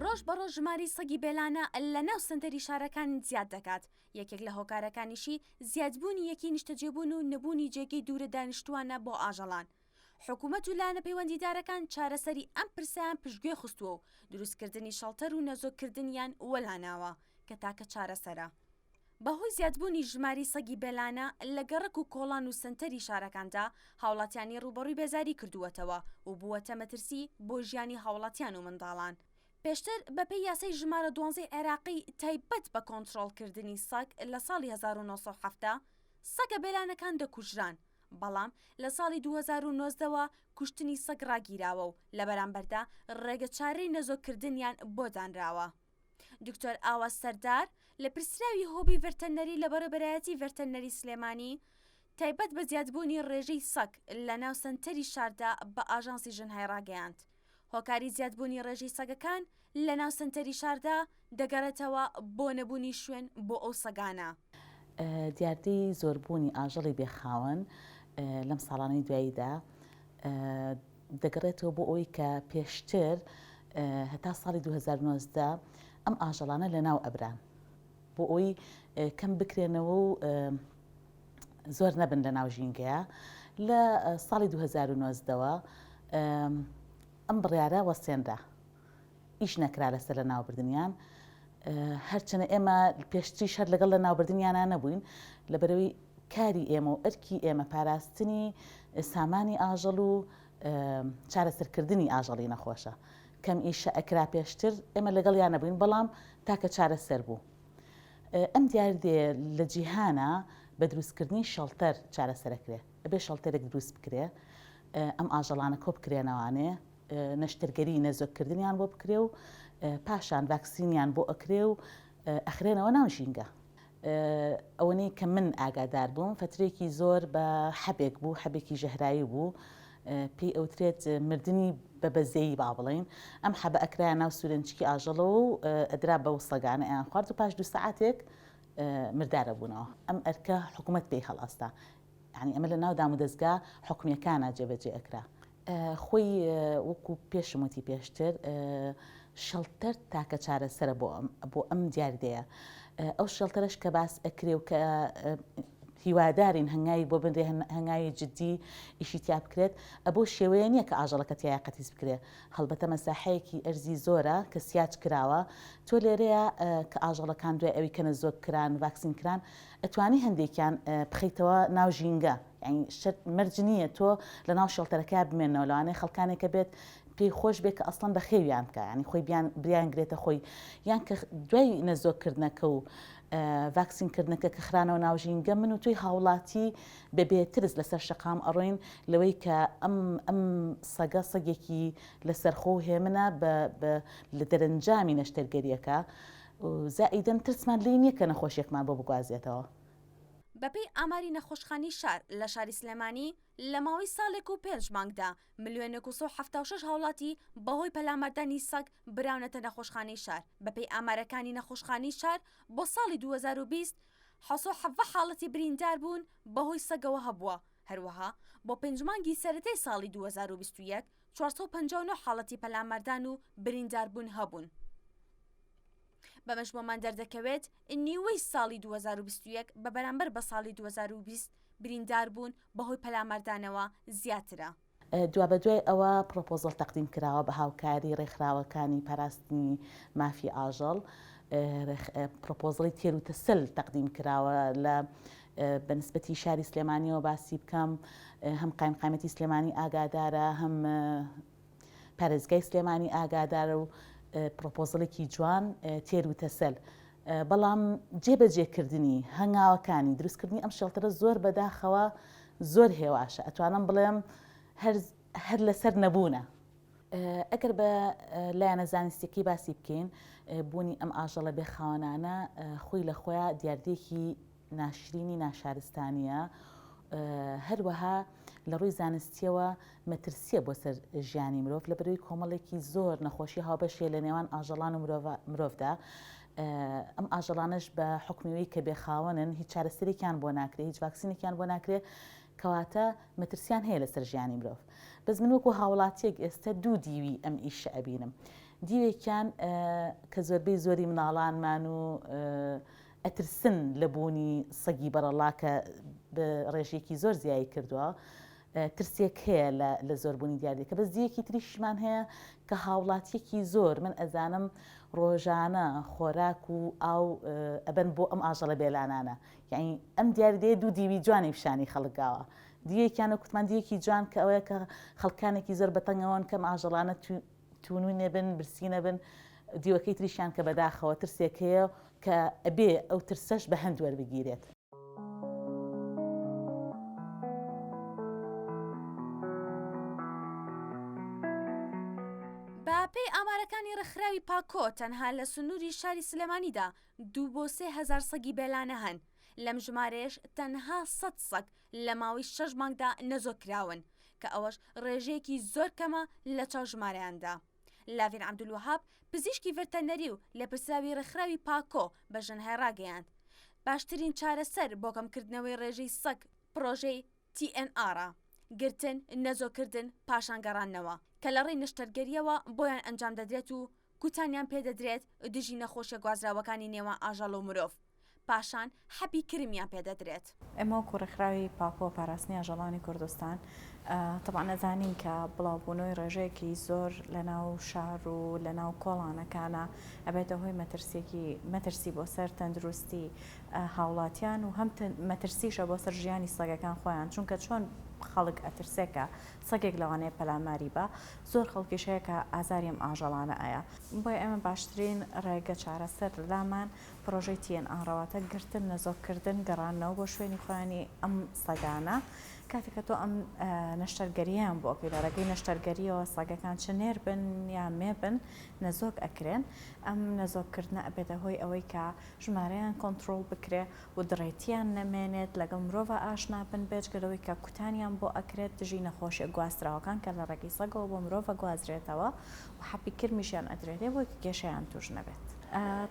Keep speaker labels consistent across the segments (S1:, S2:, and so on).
S1: ڕۆژ بە ڕۆژ ژمارەی سەگی بێلانە لە ناو سەنتەری شارەکان زیاد دەکات، یەکێک لە هۆکارەکانیشی زیادبوونی یەکەی نیشتەجێبوون و نەبوونی جێگەی دوورە دانیشتووانە بۆ ئاژەڵان. حکومەت و لایەنە پەیوەندیدارەکان چارەسەری ئەم پرسەیان پشتگوێ خستووە و دروستکردنی شەڵتەر و نەزۆککردنیان وەلاناوە کە تاکە چارەسەرە. بەهۆی زیادبوونی ژمارەی سەگی بێلانە لە گەڕەک و کۆڵان و سەنتەری شارەکاندا، هاوڵاتیانی ڕووبەڕووی بێزاری کردووەتەوە و بووەتە مەترسی بۆ ژیانی هاوڵاتیان و منداڵان. پێشتر بەپێی یاسای ژمارە دوانزەی عێراقی تایبەت بە کۆنترۆڵکردنی سەگ لە ساڵی 1970، سەگە بێلانەکان دەکوژران، بەڵام لە ساڵی 2019 وە کوشتنی سەگ ڕاگیراوە و لە بەرامبەردا ڕێگەچارەی نەزۆککردنیان بۆ دانراوە. دکتۆر ئاواز سەردار، لێپرسراوی هۆبەی ڤێرتەرنەری لە بەڕێوەبەرایەتی ڤێرتەرنەری سلێمانی، تایبەت بە زیادبوونی ڕێژەی سەگ لە ناو سەنتەری شاردا بە ئاژانسی ژنهای ڕاگەیاند، هۆکاری زیادبوونی ڕێژەی سەگەکان لە ناو سەنتەری شاردا دەگەڕێتەوە بۆ نەبوونی شوێن بۆ ئەو سەگانە.
S2: دیاردەی زۆربوونی ئاژەڵی بێ خاوەن لەم ساڵانەی دواییدا دەگەڕێتەوە بۆ ئەوەی کە پێشتر هەتا ساڵی 2019 ئەم ئاژەڵانە لەناو ئەبران بۆ ئەوەی کەم بکرێنەوە و زۆر نەبن لە ناو ژینگەیە لە ساڵی 2019ەوە ئەم بڕیارە وەستێنرا ئیش نەکرا لەسەر لە ناوبردنیان هەرچەنە ئێمە پێشتریش هەر لەگەڵ لە ناوبردنیانە نەبووین لەبەرەوەی کاری ئێمە و ئەرکی ئێمە پاراستنی سامانی ئاژەڵ و چارەسەرکردنی ئاژەڵی نەخۆشە کەم ئیشە ئەکرا پێشتر ئێمە لەگەڵیان نەبووین بەڵام تاکە چارەسەر بوو ئەم دیاردەیە لە جیهانە بە دروستکردنی شەڵتەر چارەسەرەکرێ ئەبێ شەڵتەرێک دروست بکرێ ئەم ئاژەڵانە کۆ بکرێنەوانێ نەشتەرگەری نەزۆککردنیان بۆ بکرێ و پاشان ڤاکسینیان بۆ ئەکرێ و ئەخرێنەوە ناو ژینگە. ئەوەنەی کە من ئاگادار بووم فەترێکی زۆر بە حەبێک بوو، حەبێکی ژەهراوی بوو، پێی ئەوترێت مردنی بە بەزەیی با بڵێین، ئەم حەبە ئەکرایە ناو سورێنچکی ئاژەڵەوە و ئەدرا بەو سەگانە ئەیان خوارد و پاش دوو سەعاتێک مردار ئەبوونەوە. ئەم ئەرکە حکوومەت پێی هەڵئەستا. یانی ئەمە لە ناو دامودەزگا حکومییەکانا جێبەجێ ئەکرا. خۆی وەکو پێشم وتی پێشتر شەڵتەر تاکە چارەسەرە بۆ ئەم بۆ ئەم دیاردەیە ئەو شەڵتەرەش کە باس ئەکرێ و کە هیوادارین هەنگاوی بۆ بنرێ هەنگاوی جدی ئیشی تیا بکرێت ئەبۆ شێوەیە نییە کە ئاژەڵەکە تیایا قەتیس بکرێ هەڵبەتە مەساحەیەکی ئەرزی زۆرە کە سیاج کراوە تۆ لێرەیە کە ئاژەڵەکان دوای ئەوی کە نەزۆک کران ڤاکسین کران ئەتوانی هەندێکیان بخەیتەوە ناو ژینگە یانی شەرت مەرج نییە تۆ لە ناو شێڵتەرەکەیا بمێنەوە لەوانەیە خەڵکانێکە بێت پێی خۆش بێت کە ئەسڵەن بەخێویان بکە ینی خۆی بیان بریان گرێتە خۆی یان کە دوای نەزۆکردنەکە و ڤاکسین کردنەکە کە خرانەوە ناو ژینگە من و تۆی هاوڵاتی بەبێ ترس لەسەر شەقام ئەڕۆین لەوەی کە ئەم ئەم سەگە سەگێکی لەسەرخۆ و هێمنە بە لە دەرەنجامی نەشتەرگەریەکە زائیدەن ترسمان لێی نییە کە نەخۆشیەکمان بۆ بگوازێتەوە.
S1: بەپێی ئاماری نەخۆشخانەی شار لە شاری سلێمانی، لە ماوەی ساڵێک و پێنج مانگدا ملیۆنێک و 176 هاوڵاتی بەهۆی پەلاماردانی سەگ براونەتە نەخۆشخانەی شار. بەپێی ئامارەکانی نەخۆشخانەی شار بۆ ساڵی 2020، 717 حاڵەتی برینداربوون بەهۆی سەگەوە هەبووە، هەروەها بۆ پێنج مانگی سەرەتای ساڵی 2021، 459 حاڵەتی پەلاماردان و برینداربوون هەبوون. بەمەش بۆمان دەردەکەوێت نیوەی ساڵی 2021 بە بەرامبەر بە ساڵی 2020 برینداربوون بەهۆی پەلاماردانەوە زیاترە.
S2: دوابەدوای ئەوە پڕۆپۆزەڵ تەقدیم کراوە بە هاوکاری ڕێکخراوەکانی پاراستنی مافی ئاژەڵ، پڕۆپۆزەڵی تێر و تەسەل تەقدیم کراوە لە بە نسبەتی شاری سلێمانیەوە باسی بکەم هەم قایمقامیەتی سلێمانی ئاگادارە هەم پارێزگای سلێمانی ئاگادارە و پرۆپۆزڵێکی جوان تێر و تەسەل بەڵام جێبەجێکردنی هەنگاوەکانی دروستکردنی ئەم شێڵتەرە زۆر بەداخەوە زۆر هێواشە ئەتوانم بڵێم هەر لەسەر نەبوونە. ئەگەر بە لایەنە زانستیەکەی باسی بکەین بوونی ئەم ئاژەڵە بێ خاوەنانە خۆی لە خۆیا دیاردەیەکی ناشرینی ناشارستانییە، هەروەها لە ڕووی زانستییەوە مەترسییە بۆ سەر ژیانی مرۆڤ، لەبەرئەوەی کۆمەڵێکی زۆر نەخۆشی هاوبەش هەیە لە نێوان ئاژەڵان و مرۆڤدا، ئەم ئاژەڵانەش بە حوکمی ئەوەی کە بێ خاوەنن هیچ چارەسەرێکیان بۆ ناکرێ، هیچ ڤاکسینێکیان بۆ ناکرێ، کەواتە مەترسیان هەیە لەسەر ژیانی مرۆڤ. بەس من وەکو هاوڵاتییەک ئێستە دوو دیوی ئەم ئیشە ئەبینم. دیوێکیان کە زۆربەی زۆری مناڵانمان و ئەترسن لە بوونی سەگی بەڕەڵا کە ڕێژەیەکی زۆر زیایی کردووە ترسێک هەیە لە زۆربوونی دیاردەکە بەس دیەکی تریشمان هەیە کە هاوڵاتیەکی زۆر من ئەزانم ڕۆژانە خۆراک و ئاو ئەبەن بۆ ئەم ئاژەڵە بێلانانە یعنی ئەم دیاردەیە دوو دیوی جوانی پیشانی خەڵکگاوە دیەکیانە کوتمان دیەکی جوان کە ئەوەیە کە خەڵکانێکی زۆر بەتەنگەوەن کەم ئاژەڵانە تونوی نەبن برسی نەبن دیوەکەی تریشیان کە بەداخەوە ترسێک هەیە کە ئەبێ ئەو ترسەش بە هەند وەربگیرێت.
S1: بە پێی ئامارەکانی ڕێکخراوی پاکۆ تەنها لە سنووری شاری سلێمانیدا دوو بۆ 3000 سەگی بێلانە هەن، لەم ژمارەیەش تەنها 100 سەگ لە ماوەی شەش مانگدا نەزۆک کراون، کە ئەوەش ڕێژەیەکی زۆر کەمە لە چاو ژمارەیاندا. لاڤین عەبدولوەهاب، پزیشکی ڤێرتەنەری و لێپرسراوی ڕێکخراوی پاکۆ بە ژنهای ڕاگەیاند، باشترین چارەسەر بۆ کەمکردنەوەی ڕێژەی سەگ پڕۆژەی TNR ە، گرتن، نەزۆککردن، پاشان گەڕاندنەوە، کە لە ڕێی نەشتەرگەرییەوە بۆیان ئەنجام دەدرێت و کوتانیان پێدەدرێت دژی نەخۆشیە گوازراوەکانی نێوان ئاژەڵ و مرۆڤ. پاشان حەبی کرمیان پێدەدرێت.
S3: ئێمە وەکو ڕێکخراوی پاکۆ پاراستنی ئاژەڵانی کوردستان تەبعەن ئەزانین کە بڵاوبوونەوەی ڕێژەیەکی زۆر لە ناو شار و لە ناو کۆڵانەکانە ئەبێتە هۆی مەترسیەکی مەترسی بۆ سەر تەندروستی هاوڵاتیان و هەم مەترسیشە بۆ سەر ژیانی سەگەکان خۆیان چونکە چۆن خەڵک ئەترسێ کە سەگێک لەوانەیە پەلاماری با زۆر خەڵکیش هەیە کە ئازاری ئەم ئاژەڵانە ئەیا بۆیە ئێمە باشترین ڕێگە چارەسەر لامان پڕۆژەی TNR واتە گرتن، نەزۆککردن، گەڕاندنەوە بۆ شوێنی خۆیانی ئەم سەگانە. کاتێک کە تۆ ئەم نەشتەرگەرییەیان بۆ ئەکەی، لە ڕێگەی نەشتەرگەرییەوە سەگەکان چ نێر بن یا مێ بن نەزۆک ئەکرێن. ئەم نەزۆککردنە ئەبێتە هۆی ئەوەی کە ژمارەیان کۆنتڕۆڵ بکرێ و دڕێتییان نەمێنێت، لەگەڵ مرۆڤا ئاشنا بن، بێجگە لەوەی کە کوتانیان بۆ ئەکرێت دژی نەخۆشیە گواستراوەکان کە لە ڕێگەی سەگەوە بۆ مرۆڤ ئەگوازرێتەوە و حەپی کرمیشیان ئەدرێتێ بۆی کە کێشەیان توش نەبێت.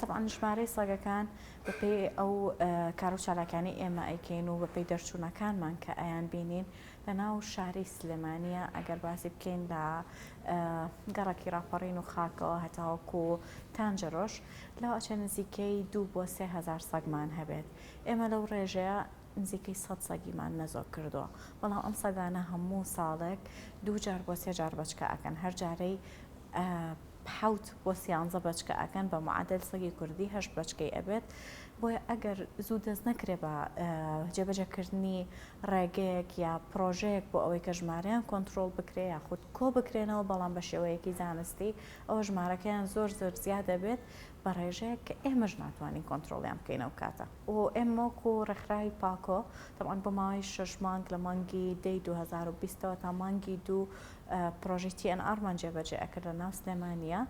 S3: تەبعەن ژمارەی سەگەکان بەپێی ئەو کار و چالاکیانەی ئێمە ئەیکەین و بەپێی دەرچوونەکانمان کە ئەیان بینین لەناو شاری سلێمانیە ئەگەر باسی بکەین لە گەڕەکی ڕاپەڕین و خاکەوە هەتاوەکو تانجەرۆش لەوە ئەچێ نزیکەی دوو بۆ 3000 سەگمان هەبێت ئێمە لەو ڕێژەیە نزیکەی سەد سەگیمان نەزۆک کردووە بەڵام ئەم سەگانە هەموو ساڵێک دوو جار بۆ سێ جار بەچکە ئەکەن هەر جارەی حەوت بۆ سیانزە بەچکە ئەکەن بە معەدەل سەگی کوردی هەشت بەچکەی ئەبێت بۆیە ئەگەر زوو دەست نەکرێ بە جێبەجێکردنی ڕێگەیەک یا پڕۆژەیەک بۆ ئەوەی کە ژمارەیان کۆنترۆڵ بکرێ یاخود کۆ بکرێنەوە بەڵام بە شێوەیەکی زانستی ئەوە ژمارەکەیان زۆر زۆر زیاد دەبێت بە ڕێژەیەک کە ئێمەش ناتوانین کۆنترۆڵیان بکەین ئەو کاتە. و ئێمە وەکو ڕێکخراوی پاکۆ تەبعەن بۆ ماوەی شەش مانگ لە مانگی دەی 2020 ەوە تا مانگی دوو پڕۆژەی TNR مان جێبەجێ ئەکرد لە ناو سلێمانییە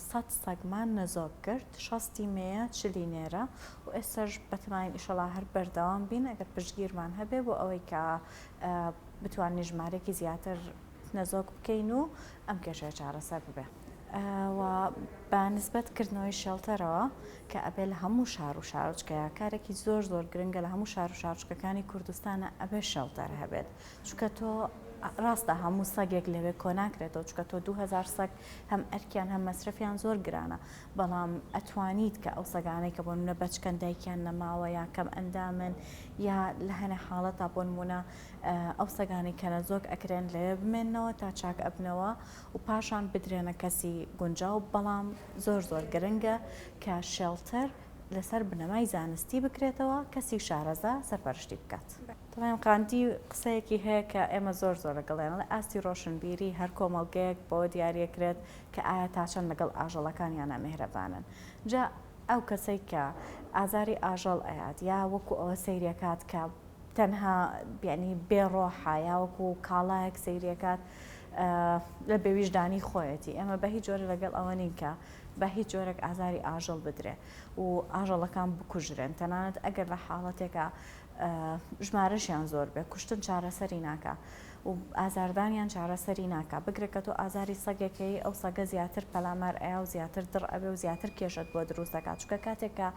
S3: سەد سەگمان نەزۆک کرد شەستی مێیە چلی نێرە و ئێستاش بەتەماین ئیشەڵا هەر بەردەوام بین ئەگەر پشتگیرمان هەبێ بۆ ئەوەی کە بتوانین ژمارەیەکی زیاتر نەزۆک بکەین و ئەم کێشەیە چارەسەر ببێ. و بە نسبەت کردنەوەی شێڵتەرەوە کە ئەبێ لە هەموو شار و شارۆچکەیە کارێکی زۆر زۆر گرنگە لە هەموو شار و شارۆچکەکانی کوردستانە ئەبێ شێڵتەر هەبێت چونکە تۆ ڕاستە هەموو سەگێک لەوێ کۆناکرێتەوە چونکە تۆ 2000 سەگ هەم ئەرکیان هەم مەسرەفیان زۆر گرانە بەڵام ئەتوانیت کە ئەو سەگانەی کە بۆ نمونە بەچکەن دایکیان نەماوە یا کەم ئەندامن یا لە هەنێ حاڵەتا بۆ نمونە ئەو سەگانەی کە نەزۆک ئەکرێن لەوێ بمێننەوە تا چاک ئەبنەوە و پاشان بدرێنە کەسی گونجاو بەڵام زۆر زۆر گرنگە کە شێڵتەر لەسەر بنەمای زانستی بکرێتەوە کەسی شارەزا سەرپەرشتی بکات. دەڵێن غاندی قسەیەکی هەیە کە ئێمە زۆر زۆر لەگەڵیان ئەڵێ ئاستی ڕۆشنبیری هەر کۆمەڵگەیەک بەوە دیاریەکرێت کە ئایا تا چەند لەگەڵ ئاژەڵەکانیانا میهرەبانن جا ئەو کەسەی کە ئازاری ئاژەڵ ئەیات یا وەکو ئەوە سەیریەکات کە تەنها یانی بێ ڕۆحە یا وەکو کاڵایەک سەیریەکات لە بێویژدانی خۆیەتی ئێمە بە هیچ جۆرە لەگەڵ ئەوە نین کە بە هیچ جۆرێک ئازاری ئاژەڵ بدرێ و ئاژەڵەکان بکوژرێن تەنانەت ئەگەر لە حاڵەتێکا ژمارەشیان زۆر بێ کوشتن چارەسەری ناکا. و ئازاردانیان چارەسەری ناکا بگرە کە تۆ ئازاری سەگێک ئەیەی ئەو سەگە زیاتر پەلامار ئەیا و زیاتر دڕ ئەبێ و زیاتر کێشەت بۆ دروست دەکا چونکە کاتێک کە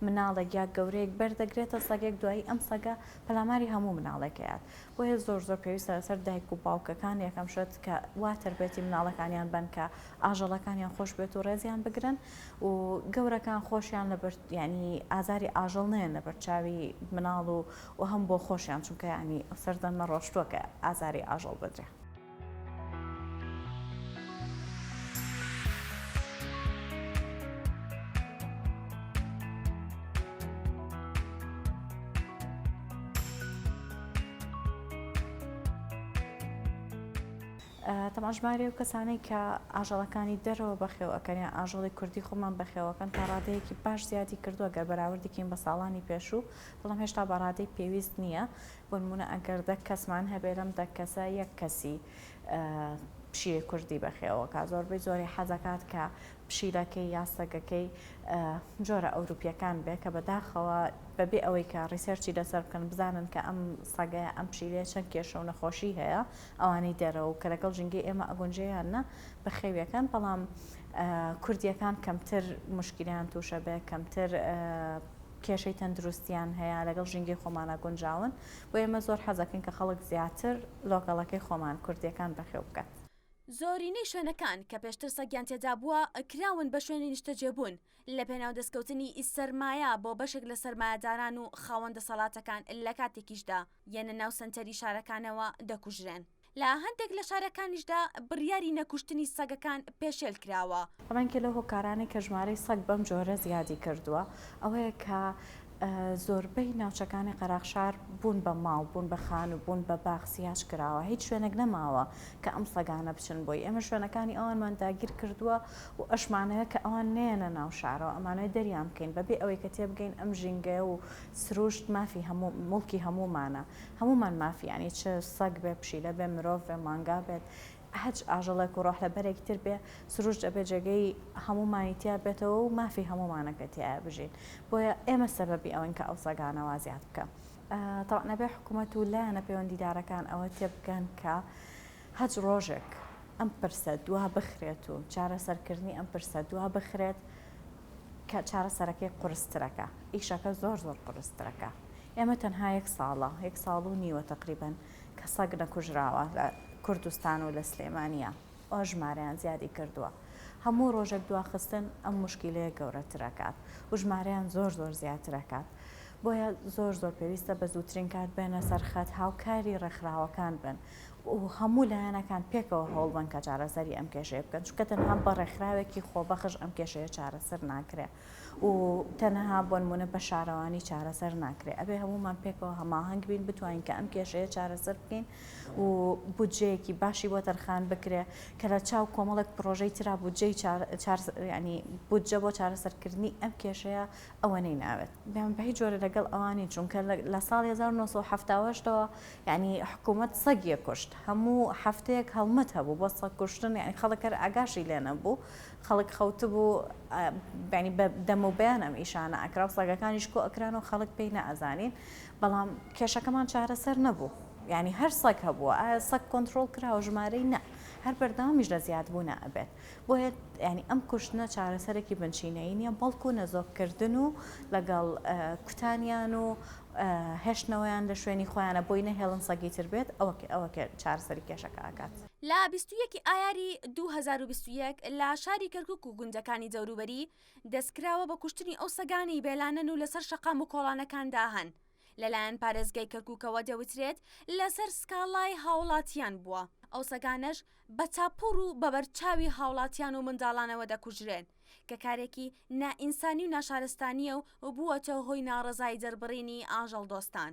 S3: مناڵێک یا گەورەیەک بەر دەگرێتە سەگێک دوایی ئەم سەگە پەلاماری هەموو مناڵێک ئەیات بۆیە زۆر زۆر پێویستە لەسەر دایک و باوکەکان یەکەم شت کە وا تەربێتی مناڵەکانیان بن کە ئاژەڵەکانیان خۆش بێت و ڕێزیان بگرن و گەورەکان خۆشیان لەبەر یانی ئازاری ئاژەڵ نەیەن لەبەر چاوی مناڵ و و هەم بۆ خۆشیان چونکە یانی ئەو سەردەمە ڕۆشتووە کە ئازاری ئاژەڵ بدرێ. تەبعەن ژمارەی ئەو کەسانەی کە ئاژەڵەکانی دەرەوە بەخێو ئەکەن یان ئاژەڵی کوردی خۆمان بەخێوەکەن تا ڕادەیەکی باش زیادی کردووە گەر بەراوردی کەین بە ساڵانی پێشوو بەڵام هێشتا بە ڕادەی پێویست نییە بۆ نموونە ئەگەر دە کەسمان هەبێ لەم دە کەسە یەک کەسی پشیلەی کوردی بەخێوەکە زۆربەی زۆری حەزەکات کە پشیلەکەی یا سەگەکەی جۆرە ئەوروپیەکان بێ کە بەداخەوە بەبێ ئەوەی کە research ی لەسەر بکەن بزانن کە ئەم سەگەیە ئەم پشیلەیە چەند کێشە و نەخۆشی هەیە ئەوانەی دەرەوە و کە لەگەڵ ژینگەی ئێمە ئەگونجێ یان نا بەخێویەکەن بەڵام کوردیەکان کەمتر مشکلیان تووشە بێ کەمتر کێشەی تەندروستیان هەیە لەگەڵ ژینگەی خۆمانە گونجاون بۆ ئێمە زۆر حەزەکەین کە خەڵک زیاتر local ەکەی خۆمان کوردیەکان بەخێو بکات.
S1: زۆرینەی شوێنەکان کە پێشتر سەگیان تێدابووە کراون بە شوێنی نیشتەجێبوون لەپێناو دەستکەوتنی سەرمایە بۆ بەشێک لە سەرمایەداران و خاوەن دەسەڵاتەکان لەکاتێکیشدا یەنە ناو سەنتەری شارەکانەوە دەکوژرێن. لە هەندێک لە شارەکانیشدا بڕیاری نەکوشتنی سەگەکان پێشێل کراوە.
S3: تەبعەن یەکێ لەو هۆکارانەی کە ژمارەی سەگ بەم جۆرە زیادی کردووە ئەوەیە کە زۆربەی ناوچەکانی قەراغ شار بوون بە ماڵ، بوون بە خانوو، بوون بە باخ، سیاج کراوە، هیچ شوێنێک نەماوە کە ئەم سەگانە بچن بۆی، ئێمە شوێنەکانی ئەوانمان داگیر کردووە و ئەشمانەوێت کە ئەوان نەیەنە ناو شارەوە، ئەمانەوێت دەریان بکەین بەبێ ئەوەی کە تێبگەین ئەم ژینگەیە و سروشت مافی هەموو موڵکی هەموومانە، هەموومان مافی یانی چ سەگ بێ، پشیلە بێ، مرۆڤ بێ، مانگا بێت، هەچ ئاژەڵێک و ڕۆحلەبەرێکی تر بێ سروشت ئەبێ جێگەی هەموومانی تیا بێتەوە و مافی هەموومانە کە تیایا بژین بۆیە ئێمە سەبەبی ئەوەین کە ئەو سەگانە وا زیاد بکە. تەبعەن ئەبێ حکوومەت و لایەنە پەیوەندیدارەکان ئەوە تێبگەن کە هەچ ڕۆژێک ئەم پرسە دوا بخرێت و چارەسەرکردنی ئەم پرسە دوا بخرێت کە چارەسەرەکەی قورسترەکە ئیشەکە زۆر زۆر قورسترەکە ئێمە تەنها یەک ساڵە یەک ساڵ و نیوە تەقریبەن کە سەگ نەکوژراوە لە کوردستان و لە سلێمانیە وا ژمارەیان زیادی کردووە هەموو ڕۆژێک دواخستن ئەم موشکیلەیە گەورەتر ئەکات و ژمارەیان زۆر زۆر زیاتر ئەکات بۆیە زۆر زۆر پێویستە بە زووترین کات بێنە سەر خەت هاوکاری ڕێکخراوەکان بن و هەموو لایەنەکان پێکەوە هەوڵ بەن کە چارەسەری ئەم کێشەیە بکەن چونکە تەنها بە ڕێکخراوێکی خۆبەخش ئەم کێشەیە چارەسەر ناکرێ. و تەنها بۆنمونە بە شارەوانی چارەسەر ناکرێ ئەبێ هەموومان پێکەوە هەماهەنگ بین بتوانین کە ئەم کێشەیە چارەسەر بکەین و بودجەیەکی باشی بۆ تەرخان بکرێ کە لە چاو کۆمەڵێک پرۆژەی ترا بودجەی ینی بودجە بۆ چارەسەرکردنی ئەم کێشەیە ئەوەنەی ناوێت بە هیچ جۆرە لەگەڵ ئەوانی چونکە لە ساڵی 1970ەوە یعنی حکوومەت سەگیە کوشت هەموو هەفتەیەک هەڵمەت هەبوو بۆ سەگ کوشتن یعنی خەڵک هەر ئاگاشی لێ نەبوو خەڵک خەوتبوو یانی بە دەم و بەیان ئەم ئیشانە ئەکرا و سەگەکانیش کۆ ئەکران و خەڵک پێی نەئەزانین بەڵام کێشەکەمان چارەسەر نەبوو یانی هەر سەگ هەبووە ئایا سەگ کۆنترۆڵ کراوە ژمارەی نا هەر بەردەوامیش لە زیادبوونە ئەبێت بۆیە یانی ئەم کوشتنە چارەسەرێکی بنچینەیی نییە بەڵکو نەزۆککردن و لەگەڵ کوتانیان و هێشتنەوەیان لە شوێنی خۆیانە بۆی نەهێڵن سەگی تر بێت ئەوە ئەوە چارەسەری کێشەکە ئەکات.
S1: لە 21 ی ئایاری 2021 لە شاری کەرکوک و گوندەکانی دەوروبەری دەستکراوە بە کوشتنی ئەو سەگانەی بێلانەن و لەسەر شەقام و کۆڵانەکاندا هەن لەلایەن پارێزگای کەرکوکەوە دەوترێت لەسەر سکاڵای هاوڵاتیان بووە ئەو سەگانەش بە چاپوڕ و بە بەرچاوی هاوڵاتیان و منداڵانەوە دەکوژرێن کە کارێکی نائینسانی و ناشارستانییە و بووەتە هۆی ناڕەزایی دەربڕینی ئاژەڵدۆستان.